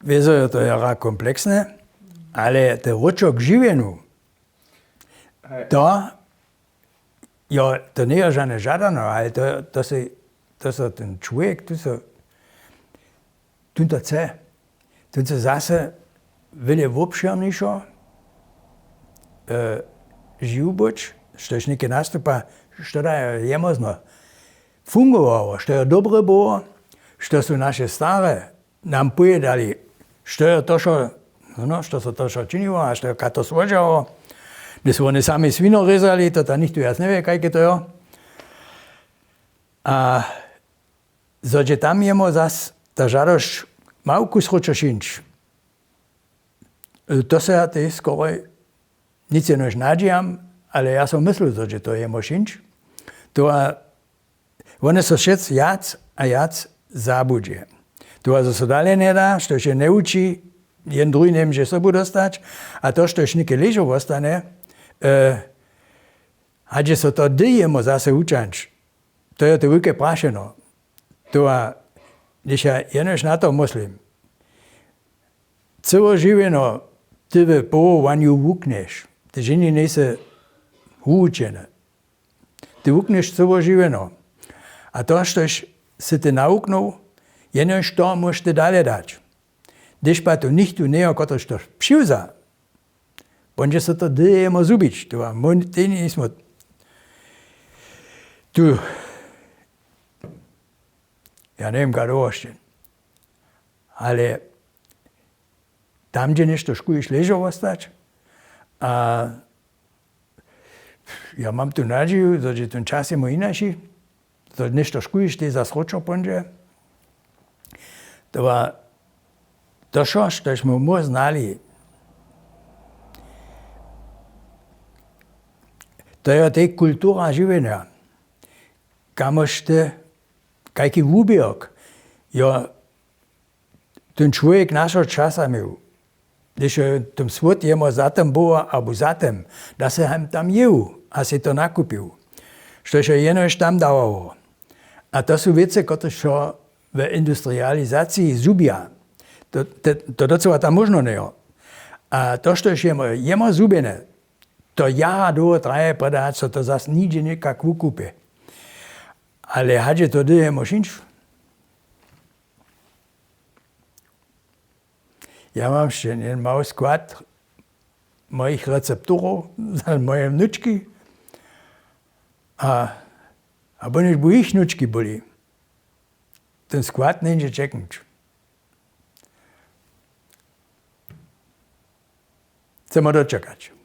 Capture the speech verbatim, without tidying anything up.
wězo je to jara kompleksne, ale te wróćo k žiwjenju, to jo, to njejo žane žadano, ale to, to se, to so ten čłowjek tu so, tón to chce, tón chce zase wjele wobšěrnišo žiw być, štož něke nastupa, što da je mozno fungowało, što je dobre było, što su naše stare nam powědali, što je to, što, no, što so to, što činiło, a što je to słodźało. Hdyž su wone sami swino rězali, to tam nichtó wjac njewě, kajke to jo. A zo dźe tam jemu zas ta žadosć małku sročo šińć, to se ja tej skoroj nic jenož nadźijam, ale ja so myslu, zo dźe to jemu šińć. To a wone so wšec wjac a wjac zabudźe. To a zo so dale njeda, štož je njewuči, jen druhim njemóže sobu dostać, a to, štož něke ležo wostanje, e, hadźe so to dy jemu zase wučańć, to je to wulke prašeno. To a, hdyž ja jenož na to muslim, cyło žiwjeno ty w powołanju wuknješ, ty ženi njejsy wuwučeny. Ty wuknješ cyło žiwjeno. A to, štož sy ty nawuknył, jenož to móžeš ty dale dać. Hdyž pak tu nichtó njejo, kotryž to přiwza, póńdźe so to dy jemu zhubić. Tu a mój, tej nismo tu, ja njewěm, kak dołožće. Ale tam dźe něšto škudźiš ležo wostać. A ja mam tu nadźiju, zo dźe ten čas jemu hinaši, zo něšto škudźiš, tej zas wróćo póńdźe. To wa-, to wšo, štož my mór znali, to je tej kultura žiwjenja. Kamož ty, kajki wuběrk jo ten čłowjek našeho časa měł, hdyž je ten słód jemu za tym było abo za tym, da se ham tam jěł a sej to nakupił, štož je jenož tam dawało. A to su wěcy, kotrež so w industrializaciji zhubja. To, to, to docyła tam móžno njejo. A to, štož je jemu zhubjene, to jara dołho traje, prjedy hač so to zas nihdźe někak wukupje. Ale hač je to dy jemu šińć? Ja mam sće njen mały skład mojich recepturow za moje wnučki. A, abo něž by jich wnučki byli. Ten skład njeńdźe ćeknyć. Chcemy dočekać.